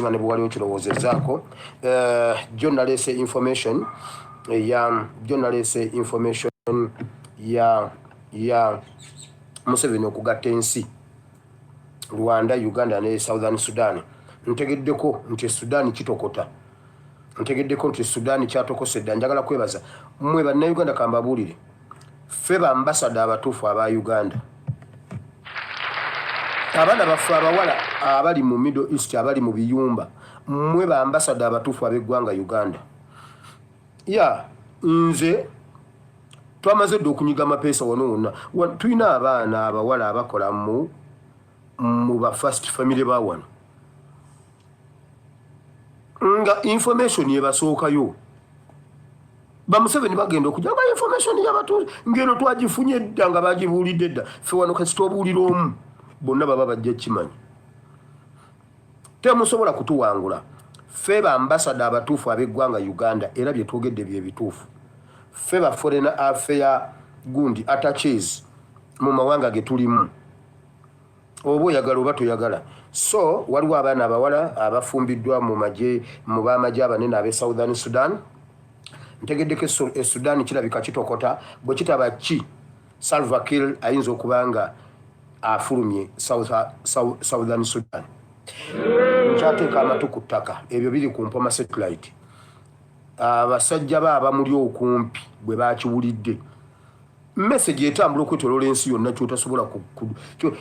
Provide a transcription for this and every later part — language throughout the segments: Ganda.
Nga ne bwewali okirowoozezaako, jo naleese information ya, jo naleese information ya Museveni okugatta ensi Rwanda, Uganda ne Southern Sudan. Ntegeddeko nti Sudan kitokota, ntegeddeko nti Sudan kyatokose dda. Njagala kwebaza mmwe Bannayuganda. Kambabuulire, ffe ba ambassador abatuufu aba Uganda, abaana baffe abawala abali mu Middle East, abali mu biyumba, mmwe ba ambassador abatuufu ab'eggwanga Uganda. Ya nze twamaze dda okunyiga amapeesa wano wonna. Tulina abaana abawala abakola mu ba first family ba wano, nga information ebasookayo. Bamuseveni bagenda okujja nga information yabatuuze ngeno twagifunye dda, nga bagibuulidde dda. Ffe wano kasita obuulira omu, bonna baba bajja kimanyi. Temusobola kutuwangula. Ffe ba ambassador abatuufu ab'eggwanga Uganda, era bye twogedde bye bituufu. Ffe ba foreign affair gundi attaches mu mawanga ge tulimu, oba oyagala oba toyagala. So waliwo abaana abawala abafumbiddwa mu magye, mu bamagye abanene ab'e Southern Sudan. Ntegeddeko e Sudan kirabika kitokota. Bwe kitaba ki, Salva Kiir ayinza okuba nga afulumye Southern Sudan. Nkyateeka amatu ku ttaka. Ebyo biri ku Mpoma Satellite. Abasajja ba abamuli okumpi bwe bakiwulidde, message etambula okwetoloola ensi yonna. Kyotasobola,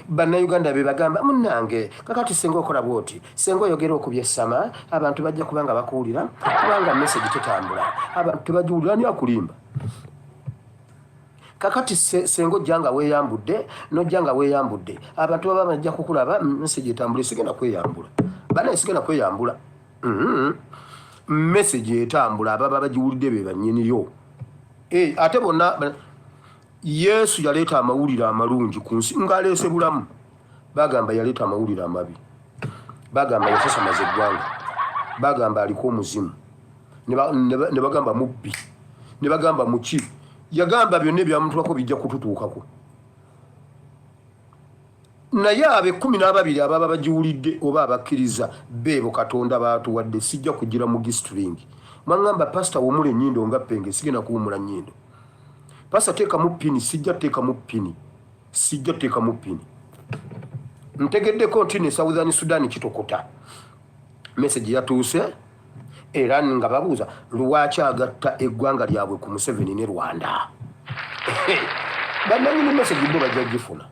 Bannayuganda be bagamba, "Munnange, kakati senga okola bwoti, senga oyogera okubyessama, abantu bajja kuba nga bakuwulira, kubanga message tetambula, abantu tebagiwulira." Ani akulimba? Kakati senga ojja nga weeyambudde, nojja nga weeyambudde, abantu baba bajja kukulaba, message etambula. Sigenda kweyambula, banaye, sigenda kweyambula. Message etambula, ababa bagiwulidde be bannyiniyo. Ate bonna, Yesu yaleeta amawulire amalungi ku nsi ng'aleese bulamu. Bagamba yaleeta amawulire amabi, bagamba yasasamaza eggwanga, bagamba aliko omuzimu, ne bagamba mubbi, ne bagamba muki. Yagamba byonna ebyamutulako bijja kututuukako. Naye abo 12 ababa bagiwulidde oba abakkiriza, beebo Katonda baatuwadde. Sijja kugira mu g-string. Mwaŋŋamba, "Pasita, wumula ennyindo nga penge." Sigenda kuwumula nnyindo. "Pasita, teekamu pini." Sijja teekamu pini, sijja teekamu pini. Ntegeddeko nti ne Southern Sudan kitokota. Message yatuuse era nga babuuza lwaki agatta eggwanga lyabwe ku Museveni ne Rwanda. Bannanyini message bo bajja gifuna.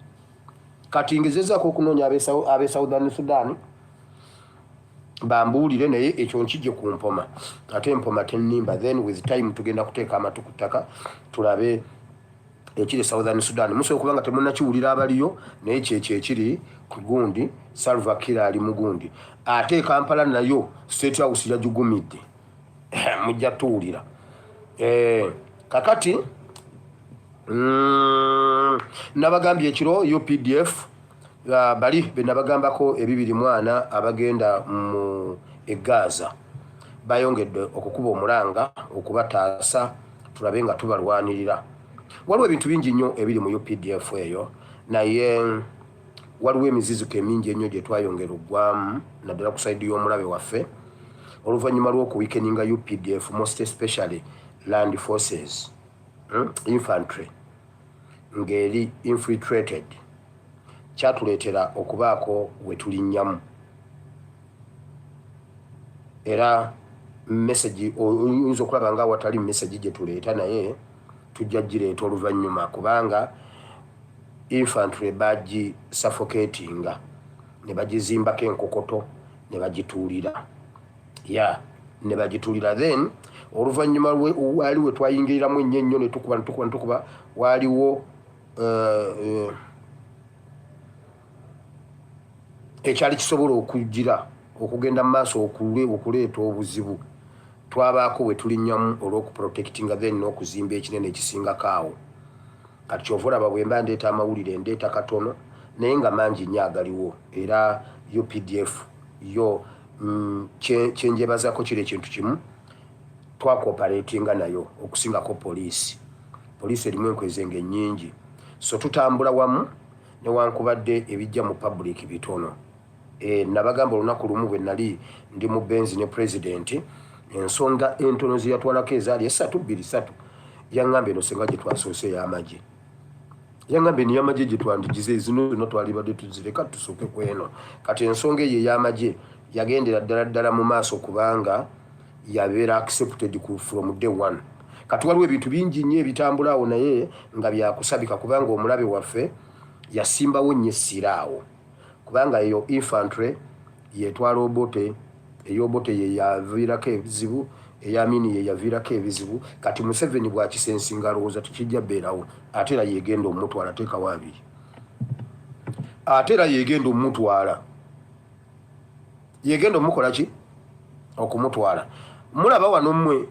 Kati ngezezaako okunoonya ab'e Southern Sudan bambuulire, naye ekyo nkijje ku Mpoma, ate Mpoma tennimba. Then with time tugenda kuteeka amatu ku ttaka, tulabe ekiri Southern Sudan. Musobola okuba nga temunakiwulira abaliyo, naye kyekyo ekiri ku gundi. Salva Kiir ali mugundi, ate Kampala nayo State House yagigumidde. Mujja tuwulira. Kakati nabagambye ekiro UPDF, bali benabagambako ebibiri mwana abagenda mu egaza bayongedde okukuba omulanga okubataasa, tulabe nga tubalwanirira. Waliwo ebintu bingi nnyo ebiri mu UPDF eyo, naye waliwo emiziziko emingi ennyo gye twayongera oggwamu, naddala ku side y'omulabe waffe, oluvannyuma lw'okuweakeninga UPDF, most especially land forces, infantry ng'eri infiltrated. Kyatuleetera okubaako we tulinnyamu, era message oyinza okulaba nga awatali message gye tuleeta, naye tujja gireeta oluvannyuma, kubanga infantry bagi suffocatinga ne bagizimbako enkokoto ne bagituulira, ya ne bagituulira. Then oluvannyuma waali we twayingiriramu ennyo ennyo ne tukuba, ne tukuba, ne tukuba. Waaliwo ekyali kisobola okugira okugenda mu maaso okuleeta obuzibu. Twabaako bwe tulinnyamu olw'okuprotectinga, then n'okuzimba ekinene ekisingako awo. Kati kyova olaba bwe mba ndeeta amawulire, ndeeta katono naye nga mangi nnyo agaliwo. Era UPDF yo, kyenjebazaako kiri ekintu kimu, twacooperatinga nayo okusingako poliisi. Poliisi erimu enkwezenge nnyingi, so tutambula wamu newankubadde ebijja mu public bitono. E, nabagamba olunaku lumu bwe nali ndi mu benzi ne pulezidenti, ensonga entono ze yatwalako ezaali esatu bbiri ssatu, yaŋŋamba eno senga gye twasoose ey'amagye, yaŋŋamba eno ey'amagye gye twandigize, zino zonna twalibadde tuzireka tusooke ku eno. Kati ensonga eyo ey'amagye yagendera ddala ddala mu maaso kubanga yabeera accepted ku from day one. Kati waliwo ebintu bingi nnyo ebitambula awo naye nga byakusabika, kubanga omulabe waffe yasimbawo nnyo essira awo, kubanga eyo infantry yetwala Obote, ey'Obote ye yaviirako ebizibu, ey'Amini ye yaviirako ebizibu. Kati Museveni bw'akisensinga alowooza tekijja beerawo, ate era yegenda omutwala, teekawo abiri, ate era yegenda omutwala, yegenda omukola ki okumutwala. Mulaba wano mmwe,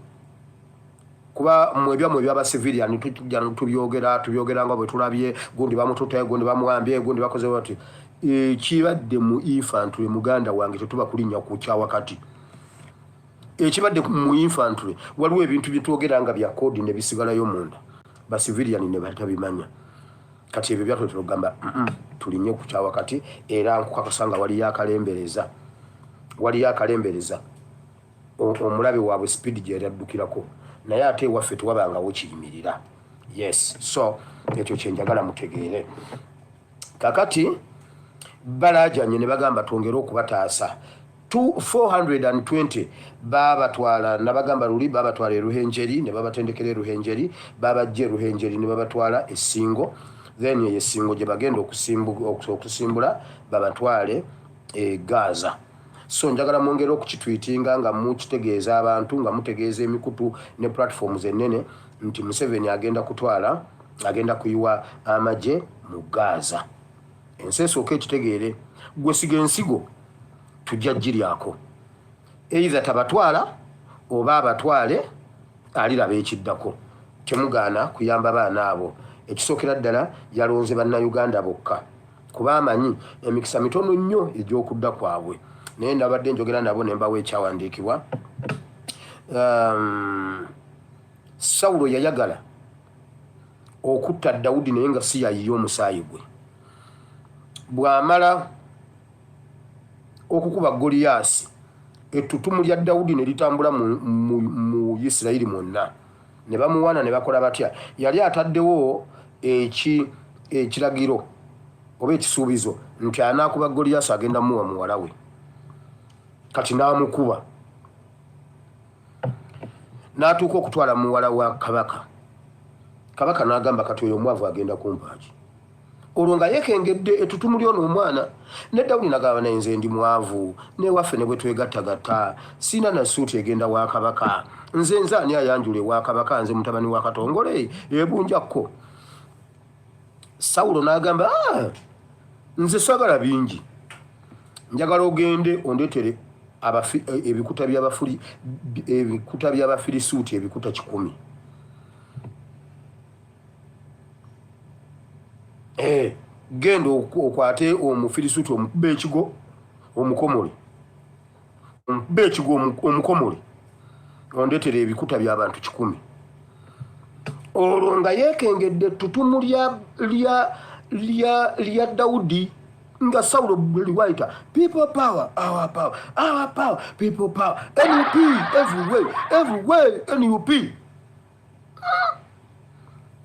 kuba mmwe ebyammwe ebyaba civilian tujja tubyogera, tubyogera nga bwe tulabye gundi bamututte, gundi bamuwambye, gundi bakoze bati. Ekibadde mu infantry, muganda wange, tetuba kulinnya ku kyawakati. Ekibadde mu infantry, waliwo ebintu byetwogera nga bya code ne bisigalayo munda, ba civilian ne batabimanya. Kati ebyo byatuletera okugamba tulinye ku kyawakati. Era nkukakasa nga waliyo akalembereza, waliyo akalembereza omulabe waabwe speed gye yaddukirako, naye ate ewaffe tewabangawo kiyimirira. Yes, so ekyo kyenjagala mutegeere. Kakati balajanye ne bagamba twongere okubataasa. 420 babatwala, nabagamba luli babatwala eruhenjeri ne babatendekera eruhenjeri, babajja eruhenjeri ne babatwala esingo, then eyo esingo gye bagenda okusimbula babatwale e Gaza. So njagala mwongere okukitwitinga nga mukitegeeza abantu, nga mutegeeza emikutu ne platforms ennene nti Museveni agenda kutwala, agenda kuyiwa amagye mu Gaza. Ensi esooka ekitegeere. Gwe siga ensigo, tujja giryako. Either tabatwala oba abatwale, aliraba ekiddako. Temugaana kuyamba baana abo. Ekisookera ddala, yalonze bannayuganda bokka kuba amanyi emikisa mitono nnyo egy'okudda kwabwe. Naye nabadde njogera nabo ne mbawa ekyawandiikibwa. Sawulo yayagala okutta Dawudi, naye nga si yayiye omusaayi gwe. Bw'amala okukuba Goliyaasi, ettutumu lya Dawudi ne litambula mu Isirayiri mwonna, ne bamuwaana ne bakola batya. Yali ataddewo ekiragiro oba ekisuubizo nti anaakuba Goliyaasi agenda muwa muwala we. Kati n'amukuba n'atuuka okutwala muwala wa kabaka. Kabaka n'agamba, kati oyo omwavu agenda kumpaaki? Olwo nga yekengedde ettutumu ly'ono omwana. Ne Dawudi nagamba, naye nze ndi mwavu, newaffe ne bwe twegattagatta siina na suuti egenda wa kabaka. Nze ani ayanjula ewa kabaka? Nze mutabani wa Katongole ebunjakko. Sawulo n'agamba, ah, nze saagala bingi, njagala ogende ondeetere ebikuta by'Abafirisuuti, ebikuta 100. Genda okwate Omufirisuuti, omukube ekigo omukomole, omukube ekigo omukomole, ondeetere ebikuta by'abantu 100. Olwo nga yeekengedde ettutumu lya Dawudi, nga Sawulo buli wayita people power, our power, our power, people power, NUP everywhere, everywhere NUP.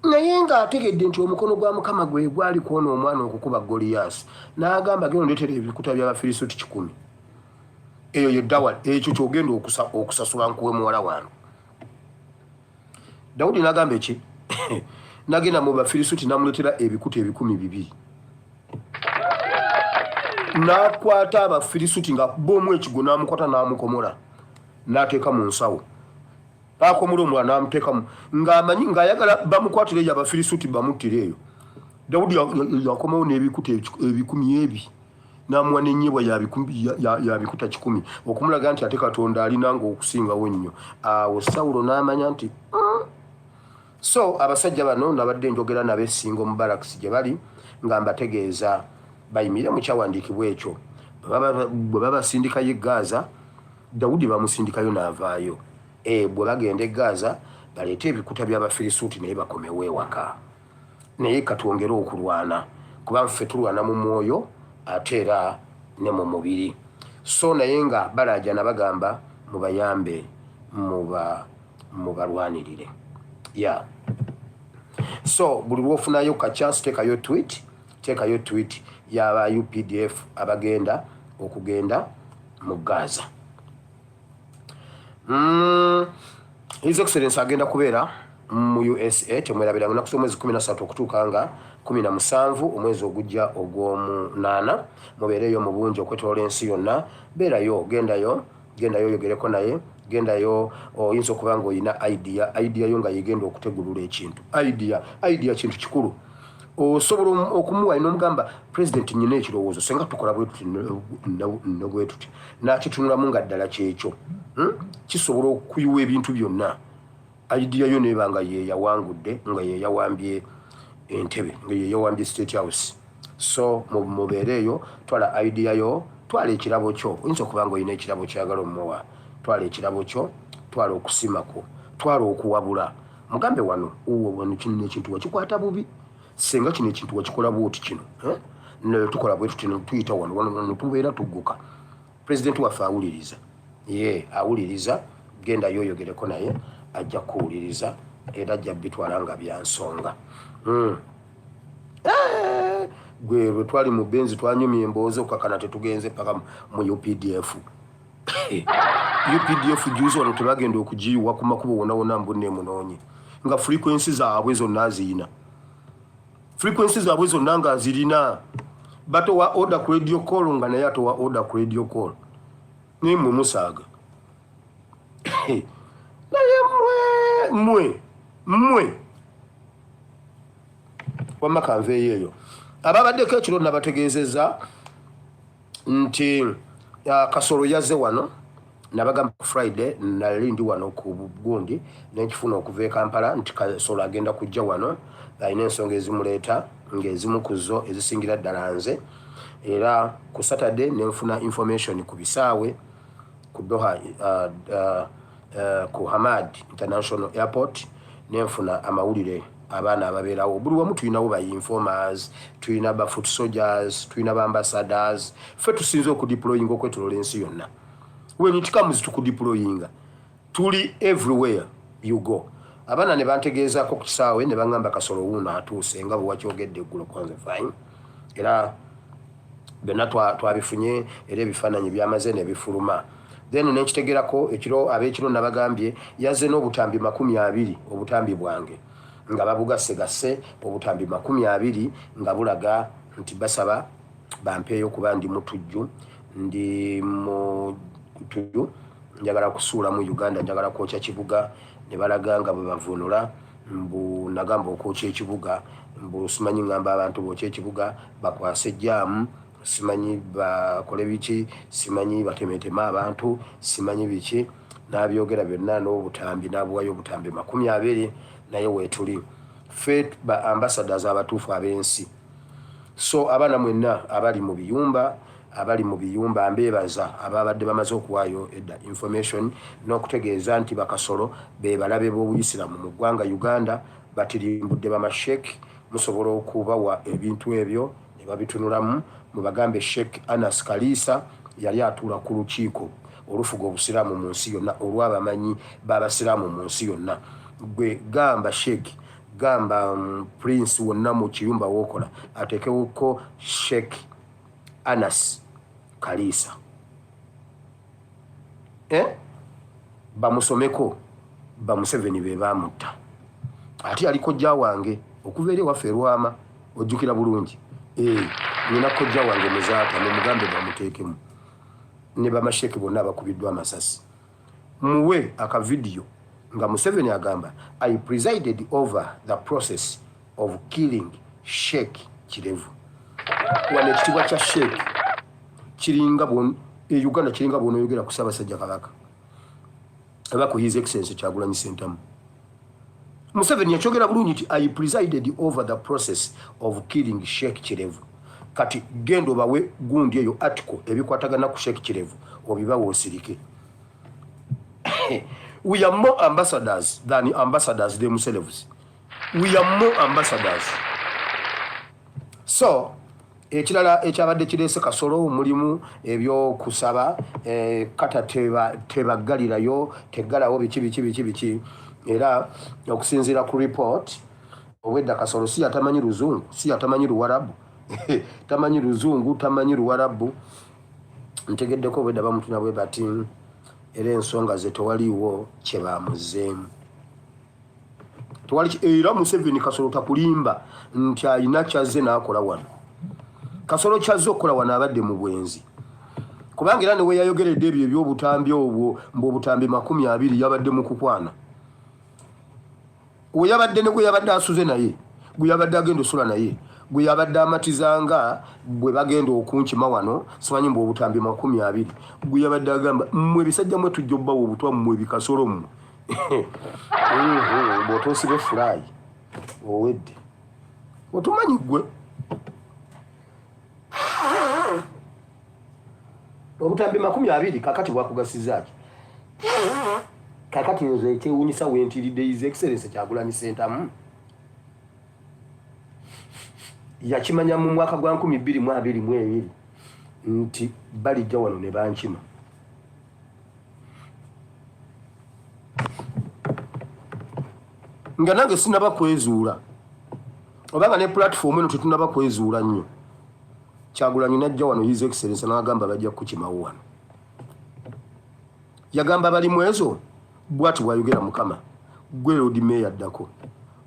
Naye ng'ategedde nti omukono gwa Mukama gwe gwali kwona omwana okukuba Goliyaasi, n'agamba, genda ondeetera ebikuta by'Abafirisuuti 100. Eyo ye dowry, ekyo kyogenda okusasula nkuwe muwala wange. Dawudi n'agamba eki, n'agenda mu Bafirisuuti n'amuleetera ebikuta 200, n'akwata Abafirisuuti nga bomu ekigo, n'amukwata n'amukomola n'ateeka mu nsawo. Akomola omulala n'amuteekamu, ng'amanyi ng'ayagala bamukwatire eyo Abafirisuuti bamuttire eyo. Dawudi yakomawo n'ebikuta 1000 ebi, n'amuwa n'ennyebwa ya bikuta 100, okumulaga nti ate Katonda alinanga okusingawo nnyo. Awo Sawulo n'amanya nti So abasajja bano nabadde njogera nabo essinga omu barracks gye bali, nga mbategeeza bayimirire mu kyawandiikibwa ekyo. Bwe babasindikayo e Gaza, Dawudi bamusindikayo n'avaayo. Bwe bagenda e Gaza baleete ebikuta by'Abafirisuuti, naye bakomewo ewaka. Naye katwongere okulwana, kuba ffe tulwana mu mwoyo ate era ne mu mubiri. So naye nga balaajana bagamba mubayambe, mubalwanirire. Yeah, so buli lwofunayo ka chance, teekayo tweet, teekayo tweet y'aba UPDF abagenda okugenda mu Gaza. His Excellence agenda kubeera mu USA, temwerabira, munaku z'omwezi 13 okutuuka nga 17 omwezi ogujja ogw'omunaana. Mubeereeyo mu bungi okwetoloola ensi yonna. Beerayo, gendayo, gendayo oyogereko naye, gendayo. Oyinza okuba nga olina idea, idea yo nga yegenda okutegulula ekintu. Idea, idea kintu kikulu. Osobola okumuwa nomugamba, "President, nyina ekirowoozo, senga tukola bwe tuti ne bwe tuti," nakitunulamu nga ddala kyekyo. Kisobola okuyiwa ebintu byonna. Idea yo neba nga yeyawangudde, nga yeyawambye entebe, nga yeyawambye State House. So mubeereeyo, twala idea yo, twala ekirabo kyo. Oyinza okuba nga olina ekirabo kyagala omuwa. Twala ekirabo kyo, twala okusimako, twala okuwabula. Mugambe, "Wano uwo, wano kino ekintu wakikwata bubi. Senga kino ekintu wakikola bwoti, kino, eh? Tukola bwe tuti, tuyita wano, wano tubeera tugguka." Pulezidenti waffe awuliriza, ye awuliriza. Gendayo oyogereko naye, ajja kuwuliriza era ajja bitwala nga byansonga. Eh, gwe lwe twali mu Benzi twanyumya emboozi okakana tetugenze paka mu UPDF. UPDF juzi wano tebagenda okugiyiwa ku makubo wona wona, mbunne emunoonye nga frequency zaabwe zonna ziyina, frequency zaabwe zonna nga zirina. Batowa order ku radio call, nga naye atowa order ku radio call. Naye mmwe musaaga, naye mmwe, mmwe, mmwe wamma kanveeyo eyo. Ababaddeko ekiro nabategeezezza nti Kasolo yazze wano. Nabagamba ku Friday nali ndi wano ku gundi, nenkifuna okuva e Kampala nti Kasolo agenda kujja wano, alina ensonga ezimuleeta, ng'ezimu ku zo ezisingira ddala nze. Era ku Saturday nenfuna information ku bisaawe ku Doha, ku Hamad International Airport, nenfuna amawulire. Abaana ababeerawo buli wamu, tulinawo ba informers, tulina ba foot soldiers, tulina ba ambassadors. Ffe tusinze okudeployinga okwetolola ensi yonna. When it comes to kudeployinga, tuli everywhere you go. Abaana ne bantegeezaako ku kisaawe ne baŋŋamba, "Kasolo wuuno atuuse nga bwe wakyogedde eggulo." Konze fine, era byonna twabifunye, era ebifaananyi byamaze ne bifuluma. Then nenkitegerako ekiro, ab'ekiro nabagambye yazze n'obutambi 20, obutambi bwange nga babugasegasse, obutambi 20 nga bulaga nti basaba bampeeyo kuba ndi mutujju, ndi mutujju, njagala kusuula mu Uganda, njagala kwokya kibuga. Ne balaga nga bwe bavunula mbu nagamba okwokya ekibuga, mbu simanyi ngamba abantu bookya ekibuga, bakwase jaamu, simanyi bakole biki, simanyi batemeteme abantu, simanyi biki. N'abyogera byonna n'obutambi n'abuwayo, obutambi 20. Naye weetuli ffe ba ambassadors abatuufu ab'ensi. So abaana mwenna abali mu biyumba, abali mu biyumba, mbeebaza ababadde bamaze okuwaayo edda information n'okutegeeza nti bakasolo be balabe b'obuyisiramu mu ggwanga Uganda, batirimbudde bamashek. Musobola okubawa ebintu ebyo ne babitunulamu. Mubagambe Sheikh Anas Kaliisa yali atuula ku lukiiko olufuga obusiraamu mu nsi yonna, olw'abamanyi b'abasiraamu mu nsi yonna. Gwe gamba Sheikh, gamba prince wonna mu kiyumba wookola ateekewoko Sheikh Anas Kaliisa, eh? Bamusomeko. Bamuseveni be bamutta. Ate yali kojja wange okuva eri ewaffe erwama, ojjukira bulungi. Eh, nina kojja wange Muzaata, mumugambe bamuteekemu ne bamasheke bonna abakubiddwa amasasi. Muwe akavidiyo nga Museveni agamba, "I presided over the process of killing Sheikh Kirevu." Wano ekitibwa kya Sheikh kiringa e Uganda kiringa bwonoyogera ku Ssaabasajja Kabaka aba ku His Excellence Kyagulanyi Sentamu. Museveni yakyogera bulungi nti, "I presided over the process of killing Sheikh Kirevu." Kati genda obawe gundi eyo article ebikwatagana ku Sheikh Kirevu, obibawe osirike. We are more ambassadors than ambassadors themselves. We are more ambassadors. So Ekirala ekyabadde kireese Kasolo mulimu ebyokusaba kata tebaggalirayo, teggalawo biki biki biki biki. Era okusinziira ku report, obwedda Kasolo si yatamanyi Luzungu, si yatamanyi Luwarabu, tamanyi Luzungu, tamanyi Luwarabu. Ntegeddeko obwedda bamutuna bwe bati, era ensonga ze tewaliiwo kye bamuzeemu. Tewali era Museveni Kasolo takulimba nti alina kyazze n'akola wano. Kasolo kyazze okukola wano abadde mu bwenzi, kubanga era newe yayogeredde ebyo ebyobutambi obwo mbu obutambi 20 yabadde mu kukwana. We yabadde ne gwe yabadde asuze naye, gwe yabadde agenda osula naye, gwe yabadde amatizanga bwe bagenda okunkima wano, simanyi mbu obutambi 20, gwe yabadde agamba mmwe ebisajja mmwe tujja obbawa obutwa mmwe ebikasolo mmwe. Bw'otoosibe fulayi owedde, otumanyi ggwe obutambi 20 kakati bwakugasiza ki? Kakati nze ekyewunyisa wentiridde His Excellency Kyagulanyi Ssentamu yakimanya mu mwaka gwa 2022 nti balijja wano ne bankima. Nga nange sinaba kwezuula, obanga ne platform eno tetunaba kwezuula nnyo. Kyagulanyi najja wano His Excellency n'agamba bajja kukimawo wano. Yagamba bali mwezo bwati bwayogera Mukama, gwe Lord Mayor ddako.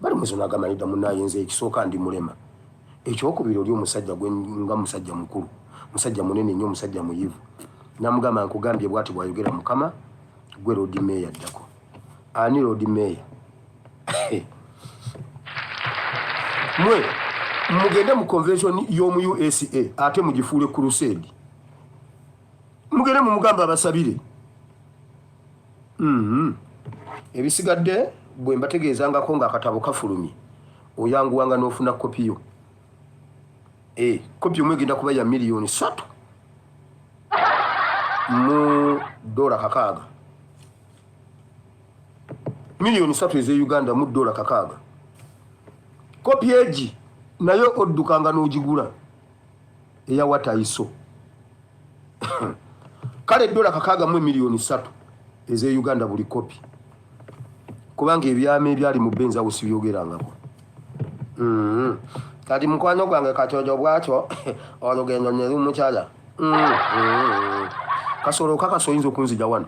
Bali mwezo n'agamba nedda munaaye, nze ekisooka ndi mulema, ekyokubiri oli omusajja gwe nga musajja mukulu, musajja munene nnyo, musajja muyivu. Namugamba nkugambye bwati bwayogera Mukama, gwe Lord Mayor ddako. Ani Lord Mayor? Mwe mugende mu convention y'omu USA ate mugifuule crusade, mugende mumugamba abasabire. Ebisigadde bwe mbategeezangako ng'akatabo kafulumye, oyanguwanga n'ofuna kopi yo. Kopi omu egenda kuba ya 3 miliyoni mu dola 60, 3 miliyoni ez'e Uganda mu dola 60. Kopi egi naye oddukanga n'ogigula eya wataiso. Kale dola 60 mu 3 miliyoni ez'e Uganda buli kopi, kubanga ebyama ebyali mu benzawo sibyogerangako. Kati mukwano gwange Katojo bwatyo olugendo ne lumukyala. Kasolo okakasa oyinza okunzija wano.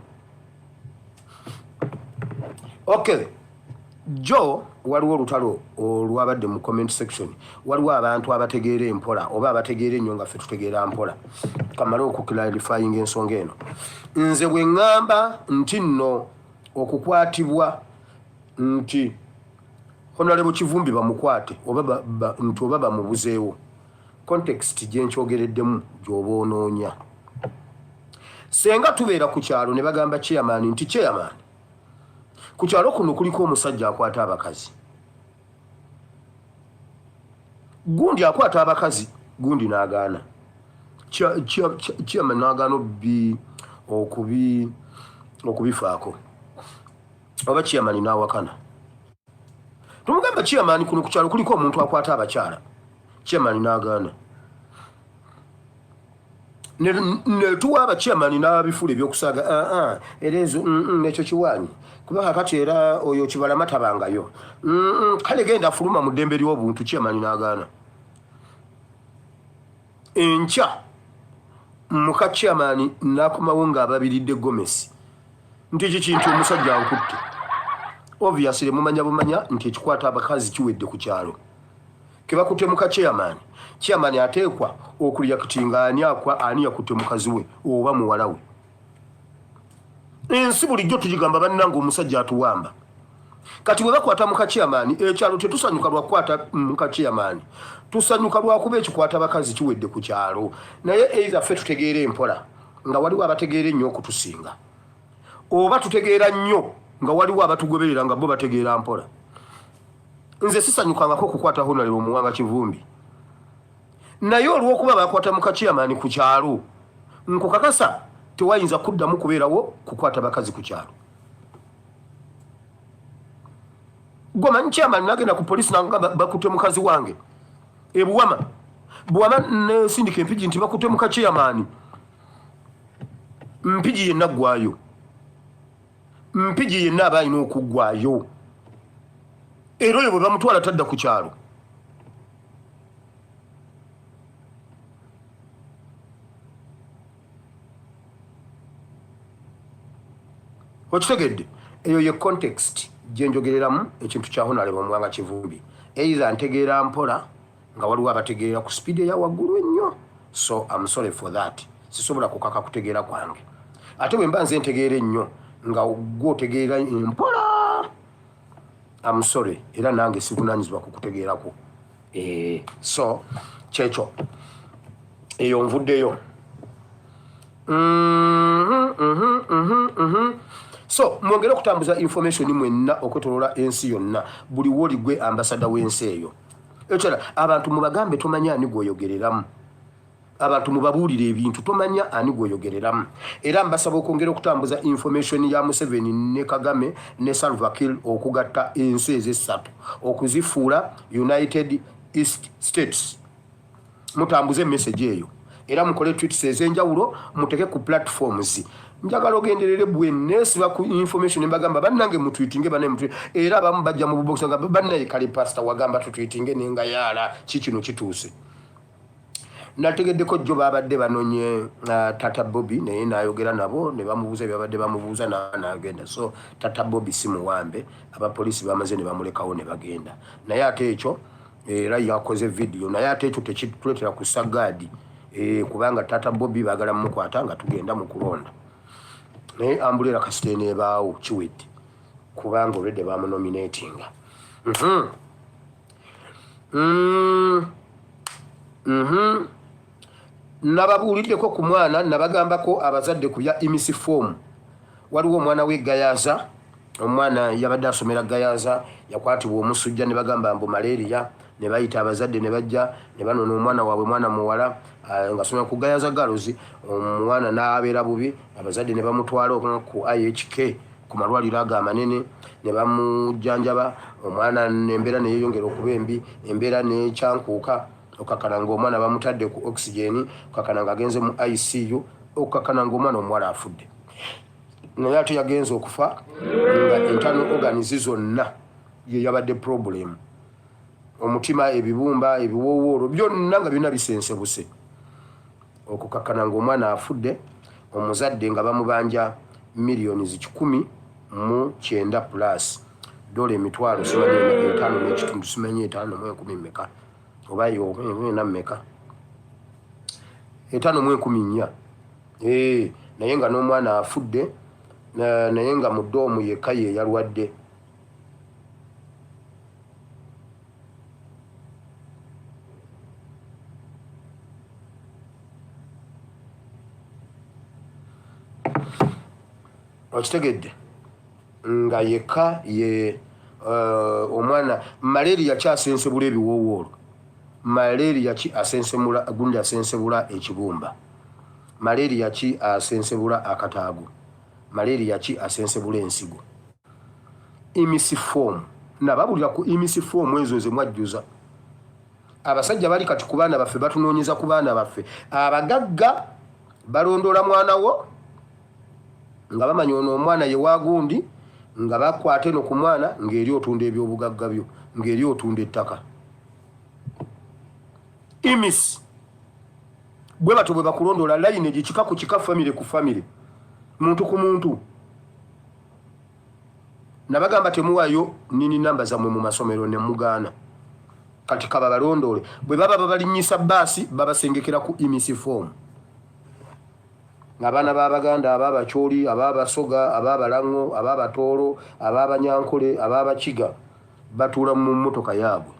Okay, jo waliwo olutalo olwabadde mu comment section. Waliwo abantu abategeera empola oba abategeera ennyo nga ffe tutegeera mpola. Kamale okuclarifying ensonga eno. Nze bwe ŋŋamba nti nno okukwatibwa nti Honorable Kivumbi bamukwate oba nti oba bamubuzeewo, context gye nkyogereddemu gy'oba onoonya. Senga tubeera ku kyalo ne bagamba chairman nti chairman, ku kyalo kuno kuliko omusajja akwata abakazi, gundi akwata abakazi, gundi n'agaana. Chairman n'agaana okubi okubifaako oba chairman n'awakana. Tumugamba chairman, kuno ku kyalo kuliko omuntu akwata abakyala. Chairman n'agaana. Netuwa abachairman n'abifuula ebyokusaaga. Aa era ezo ekyo kiwaanyi, kuba kakati era oyo Kibalama tabangayo. Kale genda fuluma mu ddembe ly'obuntu. Chairman n'agaana. Enkya muka chairman n'akomawo ng'ababiridde gomesi nti kiki, nti omusajja nkutte. Obviously mumanya bumanya nti ekikwata abakazi kiwedde ku kyalo. Kebakutte muka chairman, chairman ateekwa okureactinga ani akwa ani yakutte mukazi we oba muwala we. Ensi bulijjo tugigamba bannange omusajja atuwamba. Kati bwe bakwata muka chairman, ekyalo tetusanyuka lwakukwata muka chairman, tusanyuka lwakuba ekikwata bakazi kiwedde ku kyalo. Naye either ffe tutegeera empola nga waliwo abategeera ennyo okutusinga, oba tutegeera nnyo nga waliwo abatugoberera nga bo bategeera mpola. Nze sisanyukangako okukwata Honorable Omuwanga Kivumbi, naye olw'okuba bakwata muka chairman ku kyalo, nkukakasa tewayinza kuddamu kubeerawo kukwata bakazi ku kyalo. Gwe manyi chairman nagenda ku polisi nagamba bakutte mukazi wange ebuwama. Bwaba nesindika Empigi nti bakutte muka chairman, Mpigi yenna ggwayo, Mpigi yenna aba alina okuggwayo, era oyo bwe bamutwala tadda ku kyalo. Okitegedde? Eyo ye context gyenjogereramu ekintu kya Honorable Muwanga Kivumbi. Either ntegeera mpola nga waliwo abategeerera ku speed eya waggulu ennyo, so am sorry for that. Sisobola kukaka kutegeera kwange, ate bwe mba nze ntegeera ennyo nga gwe otegeera mpola, am sorry, era nange sivunanyizibwa ku kutegeerako. So kyekyo, eyo nvuddeyo. So mwongere okutambuza information mwenna okwetolola ensi yonna, buli woli gwe ambasada w'ensi eyo. Ekyala abantu mubagambe, tomanya ani gwoyogereramu. Abantu mubabuulire ebintu, tomanya ani gwoyogereramu. Era mbasaba okwongera okutambuza information ya Museveni ne Kagame ne Salva Kiir okugatta ensi ezessatu okuzifuula United East States. Mutambuze message eyo era mukole tweets ez'enjawulo, muteke ku platforms. Njagala ogenderere bwe neesiba ku information, mbagamba bannange mutweetinge, bannaye mutwe. Era abamu bajja mu bubox nga bannaye, kale pastor wagamba tutweetinge, nengayaala ki kino kituuse. Nategeddeko jjo babadde banonye Tata Bobi, naye nayogera nabo ne bamubuuza byabadde bamubuuza, nagenda. So Tata Bobi si muwambe, abapoliisi bamaze ne bamulekawo ne bagenda. Naye ate ekyo era yakoze vidiyo, naye ate ekyo tekituleetera kussa gaadi, kubanga Tata Bobi baagala mumukwata nga tugenda mu kulonda. Naye umbrella kasita eneebaawo kiwedde, kubanga olwedde bamunominatinga. Nababuuliddeko ku mwana, nabagambako abazadde ku bya IMSI form. Waliwo omwana w'e Gayaza, omwana yabadde asomera Gayaza, yakwatibwa omusujja ne bagamba mbu malaria, ne bayita abazadde ne bajja ne banona omwana waabwe, mwana muwala ng'asomera ku Gayaza Girls. Omwana n'abeera bubi, abazadde ne bamutwala ku IHK, ku malwaliro ago amanene, ne bamujjanjaba. Omwana embeera neyeyongera okuba embi, embeera nekyankuuka, okakana ng'omwana bamutadde ku oxygen, okakana ng'agenze mu ICU, okakana ng'omwana omuwala afudde. Naye ate yagenze okufa nga internal organs zonna ye yabadde problem, omutima, ebibumba, ebiwoowoolo byonna nga byonna bisensebuse, okukakkana ng'omwana afudde. Omuzadde nga bamubanja miliyoni 190 plus dola emitwalo simanyi 5 n'ekitundu, simanyi 5 mu enkumi mmeka, oba ena mmeka, 405 000. Naye nga n'omwana afudde, naye nga mu dorm yekka ye yalwadde. Okitegedde? Nga yekka ye omwana malaria kyasensebula ebiwoowoolo, malaria ki asensemula gundi, asensebula ekibumba, malaria ki asensebula akataago, malaria ki asensebula ensigo. IMSI form, nababulira ku IMSI form ezo ze mwajjuza. Abasajja bali kati ku baana baffe, batunoonyeza ku baana baffe. Abagagga balondoola mwana wo nga bamanya ono omwana ye wagundi, nga bakwata eno ku mwana ng'eri otunda ebyobugagga byo, ng'eri otunda ettaka. IMSI bwe batyo bwe bakulondoola, line kika ku kika, famire ku famire, muntu ku muntu. Nabagamba temuwaayo NIN namba zammwe mu masomero ne mugaana. Kati kaba balondoole. Bwe baba babalinnyisa baasi, babasengekera ku IMSI form. Abaana b'Abaganda, ab'Abakyoli, ab'Abasoga, ab'Abalaŋŋo, ab'Abatooro, ab'Abanyankole, ab'Abakiga batuula mu mmotoka yaabwe.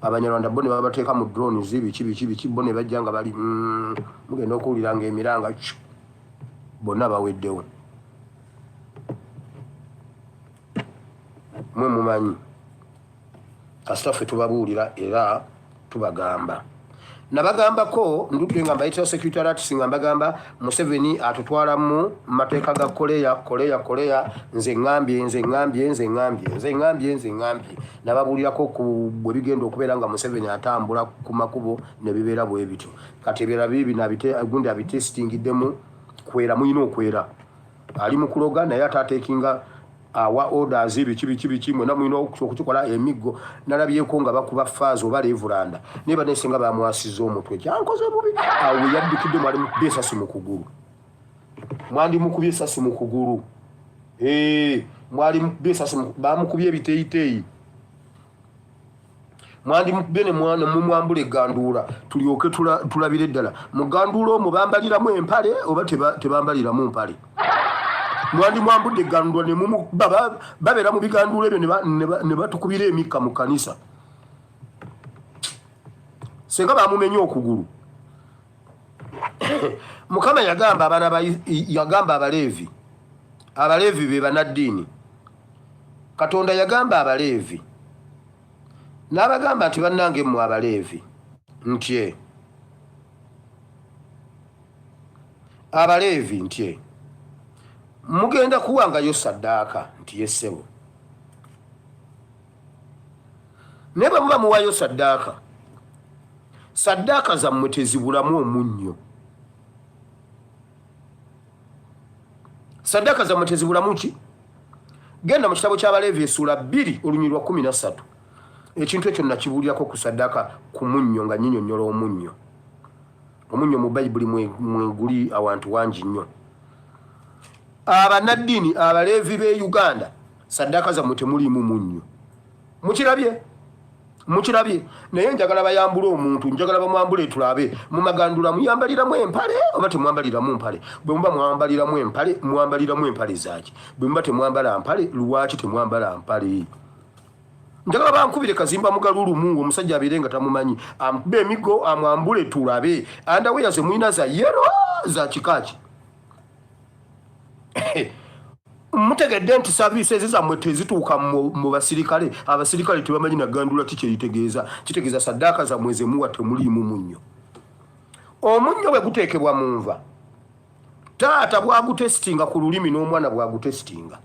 Abanyarwanda bo ne babateeka mu drones, biki biki biki, bo ne bajja nga bali mugenda okuwulira ng'emiranga bonna baweddewo. Mwe mumanyi kasita ffe tubabuulira era tubagamba. Nabagambako ndudde nga mbayitira security alerts nga mbagamba Museveni atutwala mu mateeka ga Korea, Korea, Korea. Nze ŋŋambye, nze ŋŋambye, nze ŋŋambye, nze ŋŋambye, nze ŋŋambye. Nababuulirako ku bwe bigenda okubeera nga Museveni atambula ku makubo ne bibeera bwe bityo. Kati ebirala biibino gundi abitesitingiddemu kwera, mulina okwera. Ali mu kuloga naye ate atekinga awa orders biki biki biki, mwena mulina okukikola. Emiggo nalabyeko nga bakuba faaza oba levulanda, naye banese nga bamwasiza omutwe, kyankoze bubi. Awo we yaddukidde mwali mukubye esasi mu kugulu, mwandi mukubye esasi mu kugulu, mwali mukubye esasi, bamukubye ebiteeyiteeyi, mwandimukubye ne mumwambula egganduula tulyoke tulabire ddala mu gganduula omwo bambaliramu empale oba tebambaliramu mpale. Mwandimwambudde egganduula ne mumukuba, babeera mu biganduula ebyo ne batukubira emikka mu kkanisa. Senga bamumenye okugulu. Mukama yagamba abaana ba, yagamba Abaleevi, Abaleevi be banaddiini. Katonda yagamba Abaleevi n'abagamba nti bannange mmwe Abaleevi, ntye Abaleevi, ntye mugenda kuwangayo saddaaka, nti yessebo, naye bwe muba muwayo saddaaka, saddaaka zammwe tezibulamu omunnyo. Saddaaka zammwe tezibulamu ki? Genda mu kitabo ky'Abaleevi essuula 2 olunyiri lwa 13. Ekintu ekyo nakibuulirako ku saddaaka ku munnyo nga nyinyonnyola omunnyo. Omunnyo mu Bayibuli mweguli awantu wangi nnyo. Abanaddiini Abaleevi b'e Uganda, saddaaka zammwe temuliimu munnyo. Mukirabye? Mukirabye? Naye njagala bayambule omuntu, njagala bamwambule tulabe mu magandula muyambaliramu empale oba temwambaliramu mpale. Bwe muba mwambaliramu empale, mwambaliramu empale zaaki? Bwe muba temwambala mpale, lwaki temwambala mpale? Njagala bankubire Kazimba Mugalu lumu, omusajja abeere nga tamumanyi, amukube emiggo, amwambule tulabe andaweya ze mulina za yero za kikaaki. Mutegedde nti services zammwe tezituuka mu basirikale. Abasirikale tebamanyi nagandula ki kyeritegeeza. Kitegeeza saddaaka zammwe zemuwa temuliimu munnyo. Omunnyo bwe guteekebwa mu nva, taata bwagutesitinga ku lulimi n'omwana bwagutesitinga.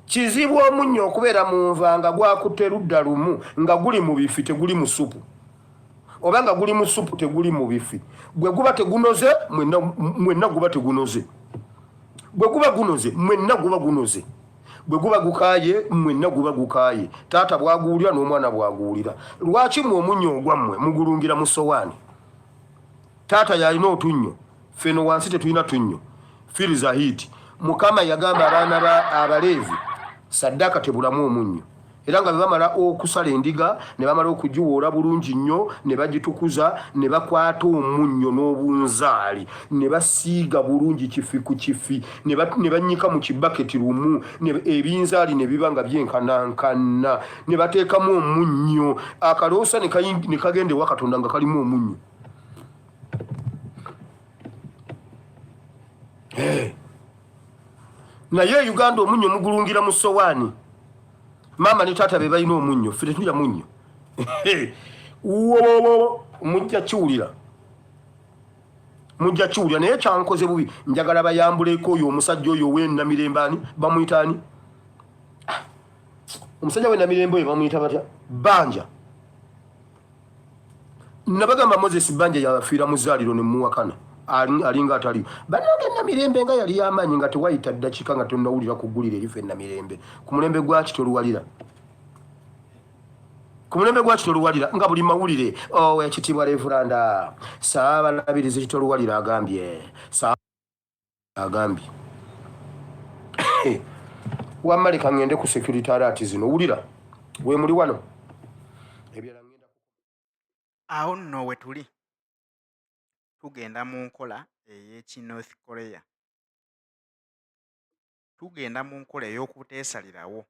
Kizibu omunnyo okubeera mu nva nga gwakutte ludda lumu, nga guli mu bifi teguli mu supu, oba nga guli mu supu teguli mu bifi. Bwe guba tegunoze mwenna guba tegunoze, bwe guba gunoze mwenna guba gunoze, bwe guba gukaaye mwenna guba gukaaye, taata bwaguwulira n'omwana bwaguwulira. Lwaki mwe omunnyo ogwammwe mugulungira mu sowaani? Taata yalina otunnyo, ffeno wansi tetulina tunnyo. Firiza hiiti. Mukama yagamba abaana ba Abaleevi saddaaka tebulamu omunnyo. Era nga bwe bamala okusala endiga ne bamala okugiwoola bulungi nnyo ne bagitukuza, ne bakwata omunnyo n'obunzaali ne basiiga bulungi kifi ku kifi, ne bannyika mu kibaketi lumu, ebinzaali ne biba nga byenkanankana, ne bateekamu omunnyo, akaloosa ne kagenda ewa Katonda nga kalimu omunnyo. Naye e Uganda omunnyo mugulungira mu sowaani. Maama ne taata be balina omunnyo, ffe tetulya munnyo. Wowowo, mujja kiwulira, mujja kiwulira. Naye kyankoze bubi, njagala bayambuleko oyo omusajja oyo ow'enamirembe. Ani bamuyita? Ani omusajja w'enamirembe oyo bamuyita batya? Banja. Nabagamba Moses Banja yafiira mu zzaaliro ne muwakana alinga ataliyo. Bannange, Namirembe nga yali y'amaanyi, nga tewayita ddakiika nga tonnawulira ku ggulire erifa Enamirembe. Ku mulembe gwa Kitoluwalira, ku mulembe gwa Kitoluwalira, nga buli mawulire, owekitiibwa Levuranda Ssaabalabirizi Kitoluwalira agambye, agambye. Wamma leka ŋŋende ku security alert zino. Wulira, we muli wano, ebirala ŋŋenda. Awo nno we tuli tugenda mu nkola ey'eki North Korea, tugenda mu nkola ey'okuteesalirawo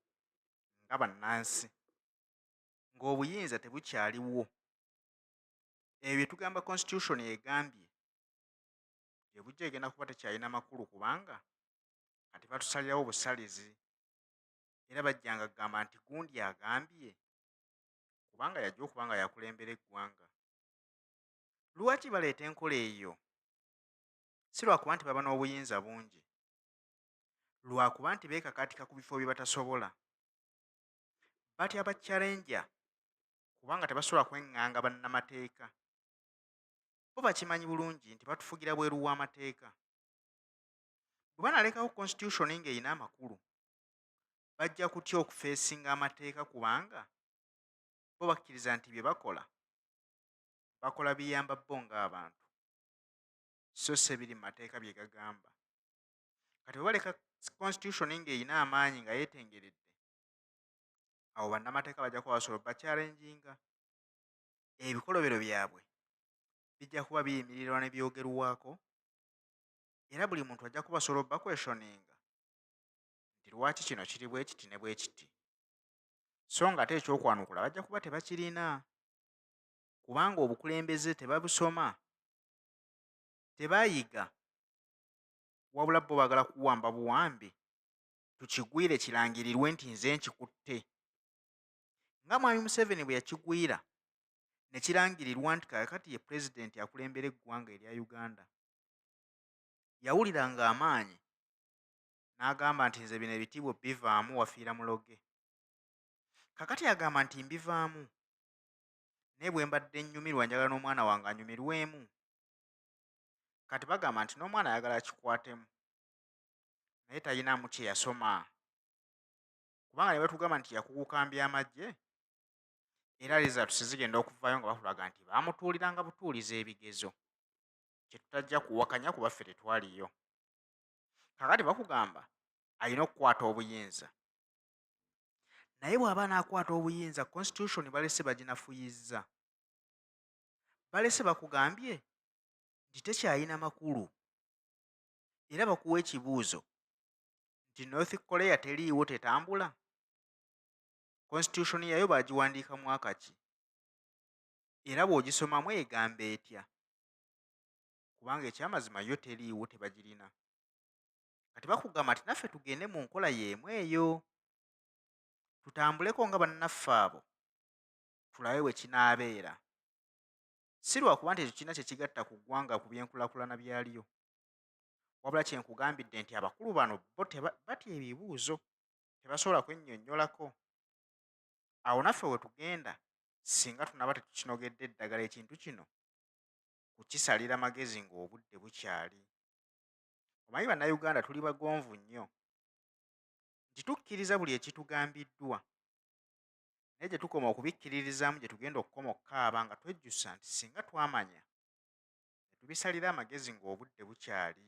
nga bannansi, ng'obuyinza tebukyaliwo. Ebyo bye tugamba constitution egambye gye bujja egenda kuba tekyalina makulu, kubanga kati batusalirawo busalizi, era bajjanga kugamba nti gundi agambye, kubanga yajja okuba nga yakulembera eggwanga. Lwaki baleeta enkola eyo? Si lwakuba nti baba n'obuyinza bungi, lwakuba nti beekakaatika ku bifo bye batasobola. Batya ba challenger kubanga tebasobola kweng'anga bannamateeka. Bo bakimanyi bulungi nti batufugira bweru w'amateeka. Bwe banalekawo constitution ng'erina amakulu, bajja kutya okufeesinga amateeka kubanga bo bakkiriza nti bye bakola, bakola biyamba bo ng'abantu, so si ebiri mu mateeka bye gagamba. Kati bwe baleka constitution ng'erina amaanyi nga yeetengeredde, awo bannamateeka bajja kuba basobola obachallenginga. Ebikolobero byabwe bijja kuba biyimirirwa ne byogerwako, era buli muntu ajja kuba asobola obbaquestioninga nti lwaki kino kiri bwe kiti ne bwe kiti. So ng'ate ekyokwanukula bajja kuba tebakirina kubanga obukulembeze tebabusoma, tebayiga, wabula bo baagala kuwamba buwambi tukigwire kirangirirwe nti nze nkikutte. Nga Mwami Museveni bwe yakigwira ne kirangirirwa nti kaakati ye pulezidenti akulembera eggwanga erya Uganda. Yawuliranga amaanyi n'agamba nti nze bino ebitiibwa bivaamu wafiira muloge. Kaakati agamba nti mbivaamu naye bwe mbadde nnyumirwa njagala n'omwana wange anyumirwemu. Kati bagamba nti n'omwana ayagala akikwatemu naye talinaamu kye yasoma. Kubanga ne batugamba nti yakuguka mu by'amagye, era results zigenda okuvaayo nga bakulaga nti baamutuuliranga butuulizi ebigezo, kye tutajja kuwakanya kuba ffe tetwaliyo. Kaakati bakugamba alina okukwata obuyinza. Naye bw'aba anaakwata obuyinza, constitution balese baginafuyizza. Balese bakugambye nti tekyalina makulu. Era bakuwa ekibuuzo nti North Korea teriiwo tetambula? Constitution yaayo baagiwandiika mwaka ki? Era bw'ogisomamu egamba etya? Kubanga ekyamazima yo teriiwo tebagirina. Kati bakugamba nti naffe tugende mu nkola y'emu eyo, tutambuleko nga bannaffe abo tulabe bwe kinaabeera. Si lwakuba nti ekyo kirina kye kigatta ku ggwanga ku byenkulaakulana byalyo, wabula kye nkugambidde nti abakulu bano bo batya ebibuuzo, tebasobola kwennyonnyolako. Awo naffe we tugenda singa tunaaba tetukinogedde eddagala ekintu kino kukisalira magezi ng'obudde bukyali. Omanyi Bannayuganda tuli bagonvu nnyo nti tukkiriza buli ekitugambiddwa, naye gye tukoma okubikkiririzaamu gye tugenda okukoma okukaaba nga twejjusa nti singa twamanya ne tubisalira amagezi ng'obudde bukyali.